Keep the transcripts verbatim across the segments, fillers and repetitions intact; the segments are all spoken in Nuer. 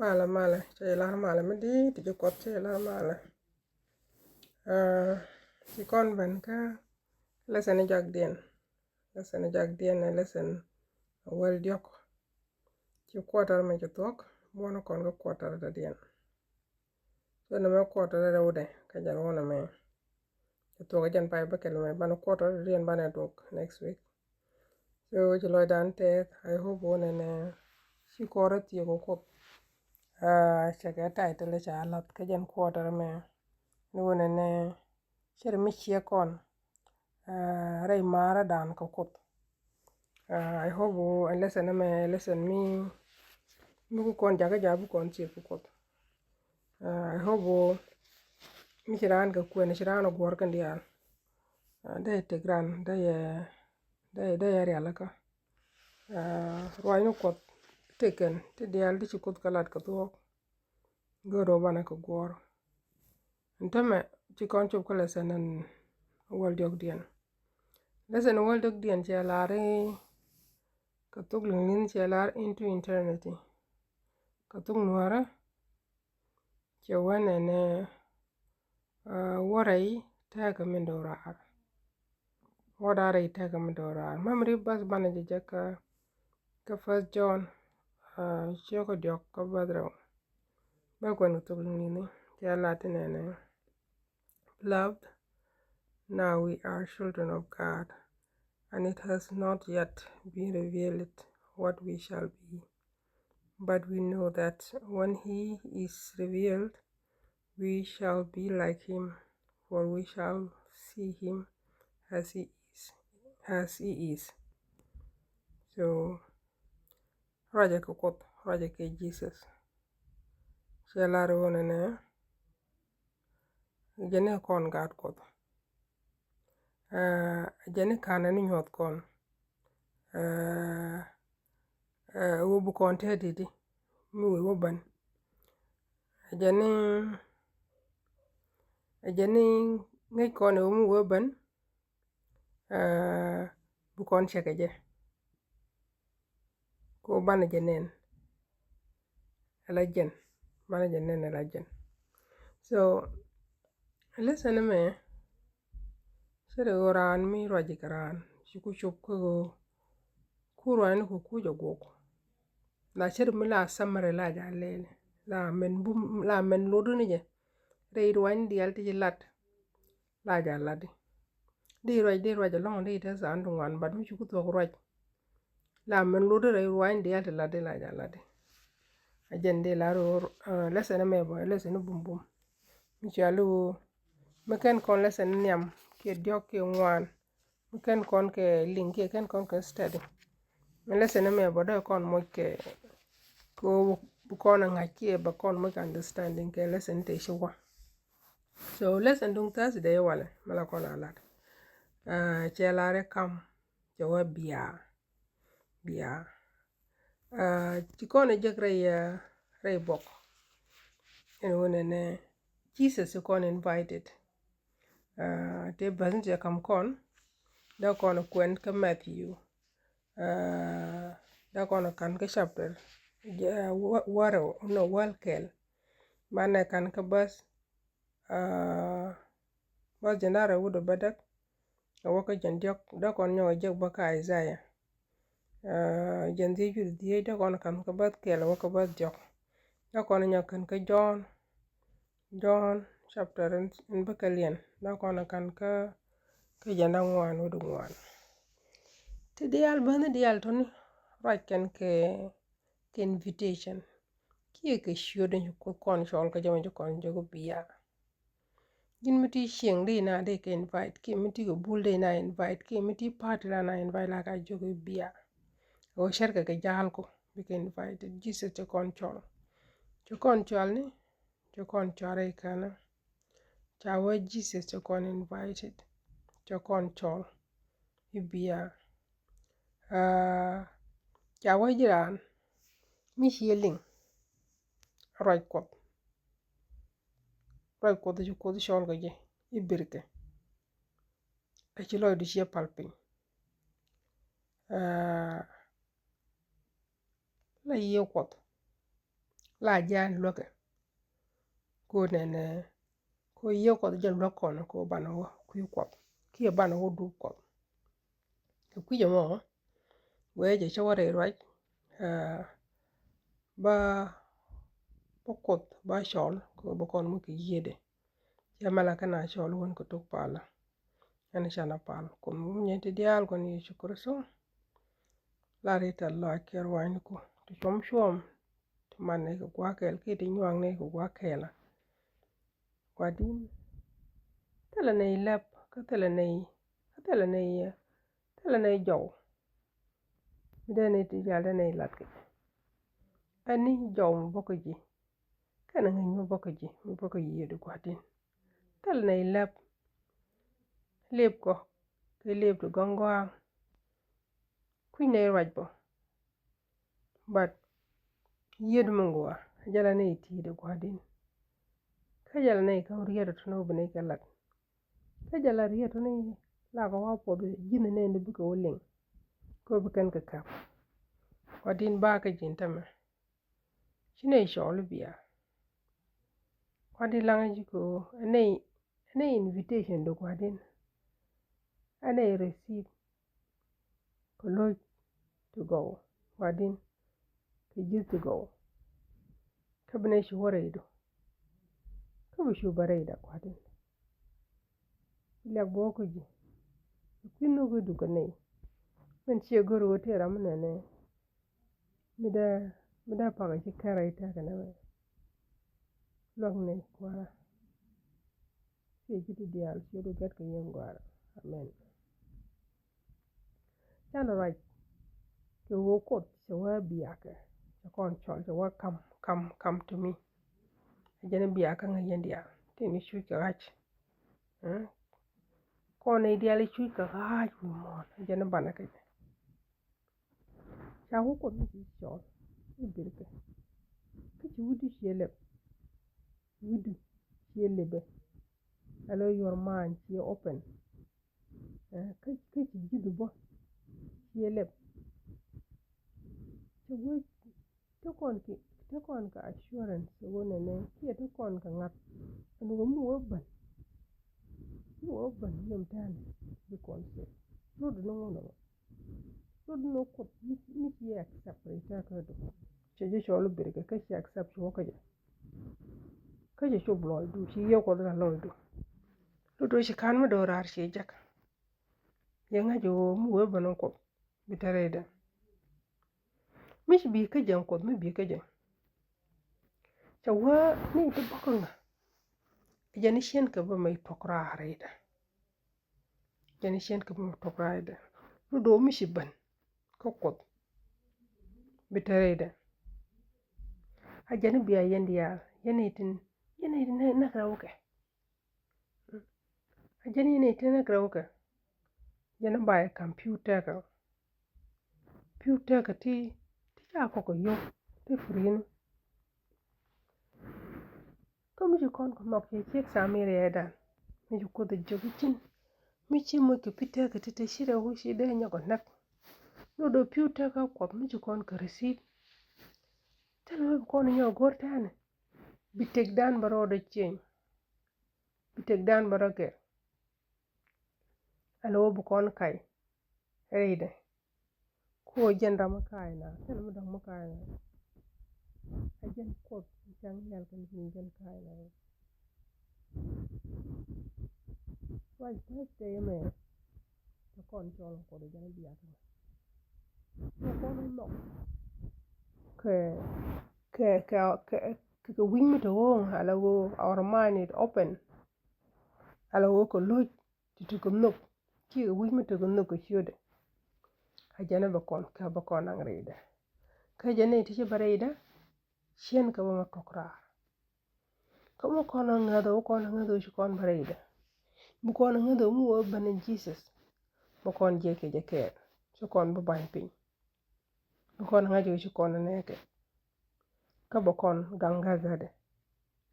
Malɛ, malɛ, cɛ lar malɛ mi di ti ci Kuɔth cɛ lar malɛ. Ci kɔn ben kä lesson jɔakdiɛn. Lesson jɔakdiɛn ɛ lesson wäl diɔk. Ci quarter mi ci thuɔk, buɔn kɔn kä quarter dɔ̱diɛn. Cɛ nɛ mɛ quarter rɛwdɛ kä jɛ ruɔnɛ mɛ. Cɛ thuɔk jɛn pay bä kɛl mɛ banɛ quarter dɔ̱diɛn banɛ duɔk next week. So ci lɔcdan tɛth, I hope wä nɛnɛ ci kɔrɛ thiek wä Kuoth. Cɛ kɛ title ca lath kä jɛn quarter mɛ ni wä nɛnɛ cɛ ri mi ciɛ kɔn rɛy marädan kɛ Kuoth. I hope wä ɛ lesson mɛ, lesson mi mi ku kɔn jakä jabi kɔn thiek kɛ Kuoth. I hope wä mi ci raan kɛ kuɛn ci raan guɔr kɛn diaal. Dee tek ran dee yɛ dee yɛ rialikä. Ruacni Kuɔth tekɛn ti diaal di ci Kuoth kä lat kɛ thuɔɔk. Go̱o̱r wä banɛ kɛ guɔr. Ɛn tämɛ ci kɔn cop kä lesson ɛn wäl diɔkdiɛn. Lesson wäl diɔkdiɛn cɛ lar i̱ kɛ thok liŋliŋ cɛ lar into eternity. Kɛ thok nuɔrä cɛ wä nɛnɛ wä rɛy tɛɛkä mi do̱raar. Wä rɛy tɛɛkä mi do̱raar. Mɛmri bäth banɛ jɛ jɛ kä kä First John ciökä diɔk kä bäth rɛw. Bä kuɛn kɛ thok liŋliŋ cɛ lar ti nɛnɛ. Beloved, now we are children of God, and it has not yet been revealed what we shall be. But we know that when he is revealed, we shall be like him, for we shall see him as he is, as he is. So, ruacɛ kɛ Kuoth, ruacɛ kɛ Jesus. Cɛ lar wä nɛnɛ jɛ ni kɔn gaat Kuɔth. Jɛ ni kanɛ ni nyuɔth kɔn. Wä bi kɔn tɛt didi mi wee wä ben. Jɛ ni jɛ ni ŋäc kɔn wä mi wee ben. Bi kɔn cɛ kɛ jɛ. Ko banɛ jɛ nɛn ala jɛn, banɛ jɛ nɛn ala jɛn. So lesson mɛ cɛ ri ɣöö raan mi ruac kɛ raan ci ku cop kä ɣöö ku ruac ni ku kuc a guɔk. La cɛ ri mi la summary la ja lɛli la mɛn bum la mɛn lotdä ni jɛ. Rɛy ruac ni diaal ti ci lat la ja lat di. Di ruac di ruac alɔŋ di te than ti ŋuan, but mi ci ku thuɔk ruac la mɛn lotdä rɛy ruac ni diaal ti lat di la ja lat di. A jɛn di la ri ɣöö lesson mɛ bä lesson bumbum. Mi cɔal i̱ ɣöö mi kɛn kɔn lesson nhiam kiɛ diɔ̱k kiɛ ŋuan. Mi kɛn kɔn kɛ liŋ kiɛ kɛn kɔn kɛ study. Mi lesson mɛ bä dee kɔn moc kɛ kɛ ɣöö bi kɔn a ŋa̱c kiɛ bɛ kɔn moc understanding kɛ lesson te ci wä. So lesson duŋ Thursday walɛ mi la kɔn a lat. Cɛ lar ɛ kam cɛ wä bia. Bia. Ci kɔn ɛ jek rɛy rɛy bok. Ɛn wä nɛnɛ Jesus ci kɔn invited. Te bäth ni cɛ kam kɔn dee kɔn kuɛn kä Matthew. Dee kɔn kan kä chapter wärɛ no wäl kɛl. Banɛ kan kä bäth bäth jɛn da̱rɛ wut ɛ bädäk. Ɛ wä kä jɛn diɔ̱k dee kɔn nyɔk ɛ jek bä kä Isaiah. Jɛn dhiec wi̱r dhiec dee kɔn kam kä bäth kɛl ɛ wä kä bäth diɔ̱k. Dee kɔn nyɔk kɛn kä John. John chapter in bä kɛ liɛn dee kɔn kan kä kä jɛn da̱ŋ ŋuan wut ŋuan. Ti diaal bäth ni diaal tɔni ruac kɛn kɛ kɛ invitation. Kiɛ kɛ ciöt in ci Kuoth kɔn cɔl kä jɛ mɛ ci kɔn jɛ ku bia. Ji̱n mi ti cieŋ di na di kɛ invite kiɛ mi ti kɛ bul di na invite kiɛ mi ti party la na invite la ka jɛ ku bia. Ɣöö cärkɛ kɛ ja̱a̱l ku bikɛ invited. Jesus cɛ kɔn cɔl. Cɛ kɔn cɔl ni cɛ kɔn cɔl rɛy känä. Ca wee Jesus cɛ kɔn invited. Cɛ kɔn cɔl i̱ bia. Ca wee ji̱ raan mi ciɛ liŋ ruac Kuɔth. Ruac Kuɔth ci Kuoth cɔl kɛ jɛ i̱ birkɛ. Ɛ ci lɔcdu ciɛ pal piny. La yiëë Kuɔth la jian luäkɛ. Ko nɛnɛ ko yiëë Kuɔth jɛ luäk kɔn ko banɛ wä kui̱ Kuɔth kiɛ banɛ wä dup Kuɔth. Kɛ kui̱c ɛmɔ wee jɛ cä wä rɛy ruac. Ba ba Kuoth ba cɔl kɛ bä kɔn wä kɛ yiëëdɛ. Cɛ mɛla kä na cɔl wän kɛ tok palä. Ɛn canɛ pal Kuoth mi nyɛ ti diaal kɔn Yecu Kritho. La ri tɛth lɔac kɛ ruanyniku ti cuɔm cuɔm ti man nɛ kɛ gua̱a̱th kɛɛl kiɛ ti nyuak nɛ kɛ gua̱a̱th kɛɛl. Gua̱di̱n thilɛ nɛy lɛp kä thilɛ nɛy kä thilɛ nɛy thilɛ nɛy jɔw. Mi dee nɛy ti jal dee nɛy lat kɛ jɛ. Ɛn ni jɔw mi bä kä ji̱ kɛnɛ ŋäc mi bä kä ji̱ mi bä kä yiëëdu Gua̱di̱n. Thilɛ nɛy lɛp lep kɔ kɛ lep ti gɔ̱ŋ gɔ̱a̱ŋ. Kui̱ny nɛy ruac bä. But yiëëdu mi ŋuɔ jɛ la nɛy ti̱i̱dɛ Gua̱di̱n. Kä jɛ la nɛy kä riet tɔ̱ ni wä bi nɛy kɛ lat. Kä jɛ la riet tɔ̱ ni la kɛ wa puɔth ji̱n nɛy ni bikɛ wä liŋ. Kɛ wä bi kɛn kɛ kap Gua̱di̱n ba kä ji̱n tämɛ. Ci nɛy cɔɔl bia. Gua̱di̱n laŋä ji̱ kɛ wä ɛ nɛy ɛ nɛy invitation di Gua̱di̱n. Ɛ nɛy receive kɛ lo̱c ti gɔw Gua̱di̱n kɛ ji̱th ti gɔw. Kä bi nɛy cu wä rɛydu kä bi cu bä rɛyda Gua̱di̱n. Liak bä wä kä ji̱ ɛ kui̱ nhök i̱ dukɛ nɛy. Min ciɛ go̱r wä tëë ram mi nɛnɛ. Mi dee mi dee pakä ci kɛn rɛy tɛkɛ nɛ mɛ. Luäk ni kuäärä. Ciɛ ji̱ ti diaal ciötdu gɛt kɛ yieŋ gua̱a̱rä. Amen. Canɛ ruac kɛ ɣöö Kuoth cɛ wä biakɛ cɛ kɔn cɔl cɛ wä kam kam kam to me. Ɛ jɛn biakɛ ŋäc yɛn diaal tin i̱ cuc kɛ ɣa̱c. Kɔn i̱ diaal i̱ cuc kɛ ɣa̱c wi̱i̱ muɔ̱ɔ̱n ɛ jɛn banɛ kɛ jɛ. Ca wä Kuoth mi ci cɔl i̱ birkɛ. Kä ci wi̱cdu ciɛ lɛp. Wi̱cdu ciɛ lɛpɛ. Alo your mind ciɛ open. Kä kä ci ji̱du bä ciɛ lɛp. Cɛ wee te kɔn ki te kɔn kɛ assurance wä nɛnɛ kiɛ te kɔn kɛ ŋa̱th. Ɛn wä mi wä ben mi wä ben yom tɛn bi kɔn sɛ. Lotdu ni ŋun ɛmɔ. Lotdu ni Kuoth mi ci accept rɛy tɛ̈kädu. Cɛ jɛ cɔl i̱ birkɛ kä ci accept ci wä kä jɛ. Kä cɛ cop lɔcdu ci yiëë Kuɔth la lɔcdu. Lotdu ci ka̱n mi do̱raar ci jek. Yɛ ŋa̱c ɣöö mi wee ben Kuoth bi te rɛydɛ. Mi ci bi kä jɛ Kuoth mi bi kä jɛ. Cɛ wee ni ti bä kä ŋa̱. Jɛn i̱ cienkɛ bä mɛ tuɔk raar rɛydɛ. Jɛn i̱ cienkɛ bä mɛ tuɔk raar rɛydɛ. Lotdu mi ci ben kä Kuoth bi te rɛydɛ. A jɛn i̱ bia yɛn diaal yɛn i̱ tin yɛn i̱ tin näk rɛw kɛ. A jɛn i̱ tin näk rɛw kɛ. Jɛn i̱ ba yɛ kam pi̱w tɛkɛ. Pi̱w tɛkɛ ti ti ca kɔk kɛ yio̱w ti free ni. Kä mi ci kɔn kɛ nhɔk cɛ ciek Samaria dan mi ci Kuoth ɛ jiök i̱ cin mi ci moc kɛ pi̱w tɛkɛ ti te ci rɛw ci dee nyɔk kɛ näk. Lotdu pi̱w tɛkɛ Kuɔth mi ci kɔn kɛ receive. Thilɛ mi bi kɔn nyɔk go̱r tɛni. Bi tekdan bä rɔɔdɛ cieny. Bi tekdan bä rɔ kɛ. Alo bi kɔn kac rɛydɛ. Ko jɛn ram mi kac na kɛn mi dɔ̱ŋ mi kac na. A jɛn Kuoth mi caŋ nhial kɛn piny jɛn kac na. Ruac Thursday mɛ te kɔn cɔl Kuoth jɛn biak mɛ. Te kɔn nhɔk kɛ kɛ kɛ kɛ kɛ wi̱ny mi te ɣööŋ ala ɣöö our mind is open. Ala ɣöö kɛ lo̱c ti ti kɛ nhök kiɛ kɛ wi̱c mi ti kɛ nhök kɛ ciötdɛ. A jɛn ɛ bɛ kɔn kä bɛ kɔn naŋ rɛydɛ. Kä jɛn ɛ ti ci bɛ rɛydɛ ciɛn kɛ bä mɛ tuɔk raar. Kä mi kɔn a ŋäth ɛ wä kɔn a ŋäth ɛ wä ci kɔn bɛ rɛydɛ. Mi kɔn a ŋäth ɛ wä mi wä ben ɛ Jesus. Bɛ kɔn jiɛc kɛ jɛ kɛɛl ci kɔn bä ba̱ny piny. Bi kɔn ŋa̱c ɣöö ci kɔn nɛɛkɛ. Kä bɛ kɔn gaŋ gägädɛ.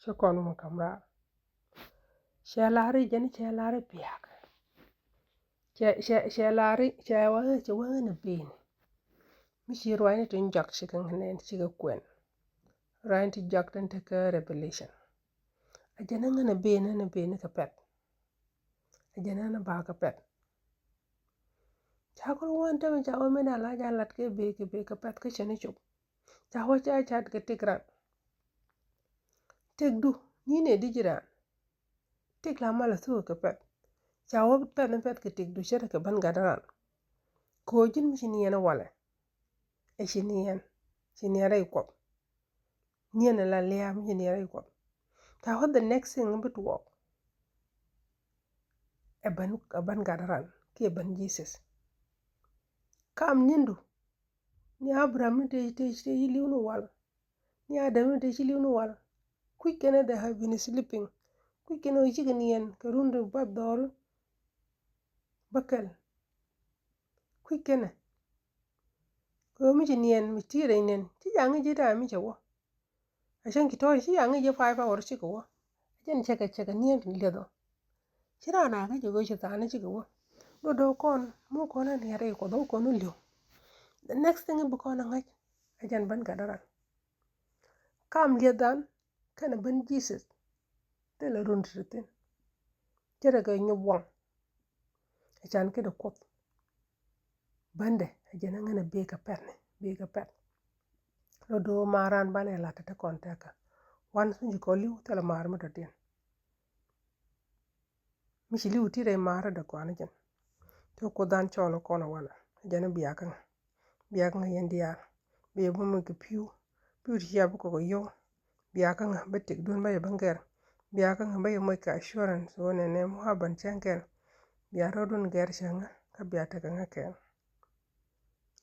Ci kɔn wä kam raar. Cɛ la̱r i̱ jɛn cɛ la̱r i̱ biak. Cɛ cɛ cɛ la̱r i̱ cɛ wä cɛ wä ɣän i̱ bini. Mi ci ruacni tin jɔak cikɛ ŋänɛn cikɛ kuɛn. Ruac ti jɔak tin te kä Revelation. A jɛn a ŋän a ben, ŋän a ben kɛ pɛth. A jɛn a ŋän a ba kɛ pɛth. Ca kul wan tɛmɛ ca wä mi da la ja lat kɛ bee kɛ bee kɛ pɛth kä cɛ ni cop. Ca wä ca cat kɛ tik ran. Tik du ni ne di ji̱ ran. Tik la mal a thuk kɛ pɛth. Ca wä pɛth ni pɛth kɛ tik du cɛ kɛ ben gat ran. Kɛ wä ji̱n mi ci ni yɛn a walɛ. Ɛ ci niɛn, ci niɛn rɛy kuɔth. Niɛn la liaam ci niɛn rɛy kuɔth. Ca wä the next thing bi tuɔɔk. Ɛ ben, ɛ ben gat ran kiɛ ben Jesus. Kam niɛndu ni Abraham ni te, te, te ci li̱w ni wal. Ni Adam ni te ci li̱w ni wal. Kui̱c kɛnɛ they have been sleeping. Kui̱c kɛnɛ ɣöö cikɛ niɛn kɛ run ti bath dhɔl. Bä kɛl. Kui̱c kɛnɛ. Kɛ ɣöö mi ci niɛn mi ti̱i̱ rɛy niɛn ci ja̱ ŋi̱c ji̱ ta̱a̱ mi cɛ wä. A cäŋ ci tɔ̱ɔ̱c ci ja̱ ŋi̱c ji̱ five hour cikɛ wä. A cɛn cɛ kɛ cɛ kɛ niɛn liɛth ɔ. Ci raan a kä ci ɣöö ci tha̱a̱n cikɛ wä. Do̱do̱ kɔn mi kɔn a niɛn rɛy kuɔth wä kɔn wä li̱w. The next thing bi kɔn a ŋäc a cɛn ben gat ran. Kam liɛth dan kɛnɛ ben Jesus. Thilɛ run ti thi̱n. Cɛ rɛ kɛ nyop waŋ. Ɛ can kɛ dɛ kuoth. Bändɛ ɛ jɛn ɛ ŋän ɛ bee kɛ pɛth ni bee kɛ pɛth. Lɔ do̱o̱ maar ran banɛ lat te kɔn tɛkä. Wan thuŋ ci kɔ li̱w thilɛ maar mi dɔ̱diɛn. Mi ci li̱w ti rɛy maar dɛ gɔaa ni jɛn. Ti kuoth dan cɔɔl kɔn ɛ walɛ ɛ jɛn ɛ biakä ŋä. Biakä ŋä yɛn diaal. Bi yɛ bä moc kɛ pi̱w. Pi̱w ti cia bi kɔk ɛ yio̱w. Biakä ŋä bä tik duun bä yɛ bä gɛr. Biakä ŋä bä yɛ moc kɛ assurance wä nɛnɛ muhaban cäŋ kɛn. Bia rɔɔdun gɛr cäŋä kä bia tekɛ ŋä kɛn.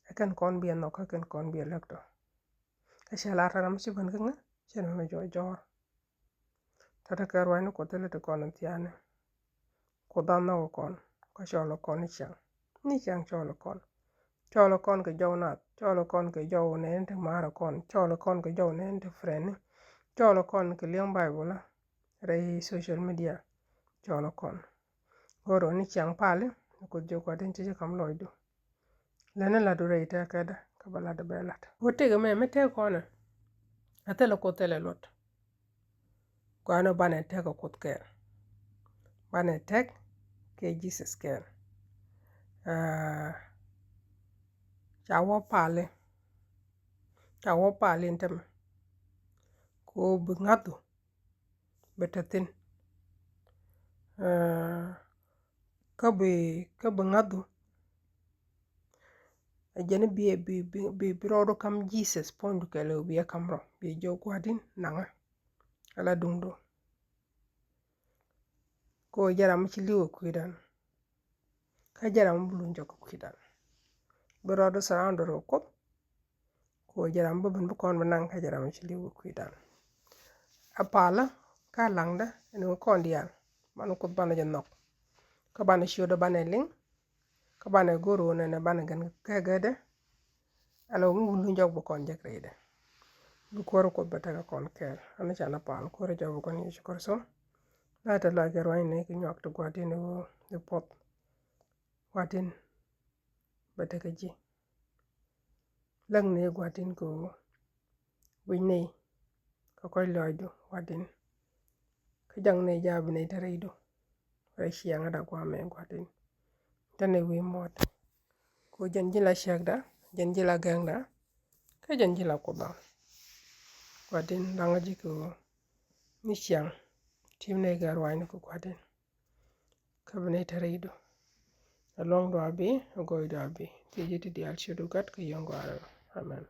Ɛ kɛn kɔn biɛ nhɔk kä kɛn kɔn biɛ lɛk tɔ. Kä cɛ lar tɛ ram ci ben kä ŋä cɛ nɛ mɛ jɔɔr jɔɔr. Tɔ̱tɔ̱ kɛ ruacni kuoth thilɛ ti kɔn in thiaani. Kuoth an nhɔk kɔn kä cɔɔl kɔn ni ciaŋ. Ni ciaŋ cɔɔl kɔn. Cɔɔl kɔn kɛ jɔw nath. Cɔɔl kɔn kɛ jɔw nɛɛni ti maarä kɔn. Cɔɔl kɔn kɛ jɔw nɛɛni ti friendni. Cɔɔl kɔn kɛ liɛŋ Bible la rɛy social media. Cɔɔl kɔn. Go̱o̱r ɣän ni ciaŋ pali ni kuoth jiök gua̱di̱n ci ci kam lɔcdu. Lɛni latdu rɛy tɛkɛdɛ kä bä latdɛ bɛ lat. Wä tëk ɛmɛ mi tɛk kɔnɛ. A thilɛ kuoth thilɛ luɔt. Gua̱a̱n ɔ banɛ tɛk ɛ kuoth kɛɛl. Banɛ tɛk kɛ Jesus kɛɛl. Aa, ca wä pali. Ca wä pali in tämɛ. Ko bi ŋa̱thu. Bɛ te thi̱n. Aa, kä bi, kä bi ŋa̱thu. Ɛ jɛn bi, bi, bi, bi, bi rɔɔdu kam Jesus puɔ̱nydu kɛɛl ɛ bi ɛ kam rɔ bi ɛ jiök gua̱di̱n naŋä. Ala duŋdu. Ko jɛ ram mi ci li̱w ɛ kui̱dan. Kä jɛ ram mi bi luny jɔk ɛ kui̱dan. Bi rɔɔdu surround rɔ kuoth. Ku jɛ ram bä ben bi kɔn bi naŋ kä jɛ ram ci li̱w kɛ kui̱dan. A palä kä laŋdä ɛn ɣöö kɔn diaal banɛ kuoth banɛ jɛ nhɔk. Kä banɛ ciötdä banɛ liŋ. Kä banɛ go̱r ɣöö nɛnɛ banɛ gɛn kɛ gɛtdɛ. Ala ɣöö mi wun luny jɔk bi kɔn jek rɛydɛ. Bi kuäär kuoth bɛ tekɛ kɔn kɛɛl. Ani canɛ pal kuäär jɔk bi kɔn Yecu Kritho. La tɛ lɔc kɛ ruany ni kɛ nyuak ti gua̱di̱n ɣöö di puɔth. Gua̱di̱n bɛ tekɛ ji̱. Läŋ ni gua̱di̱n kɛ ɣöö wi̱c ni kä kɔc lɔcdu gua̱di̱n. Kä jaŋ ni ja̱a̱ bi ni te rɛydu rɛy ciɛŋäda gua̱a̱mɛ gua̱di̱n. Te ni wi̱i̱ muɔ̱t kɛ ɣöö jɛn ji̱ la ciɛkda, jɛn ji̱ la gɛŋda, kä jɛn ji̱ la kuothda. Gua̱di̱n laŋä ji̱ kɛ ɣöö ni ciaŋ ti̱m ni kɛ ruaacni kɛ gua̱di̱n. Kä bi ni te rɛydu. Ɛ luɔ̱ŋdu abi, ɛ gɔɔydu abi. Thiecä ti diaal ciötdu Gat kɛ yio̱w gɔaa rɛw. Amen.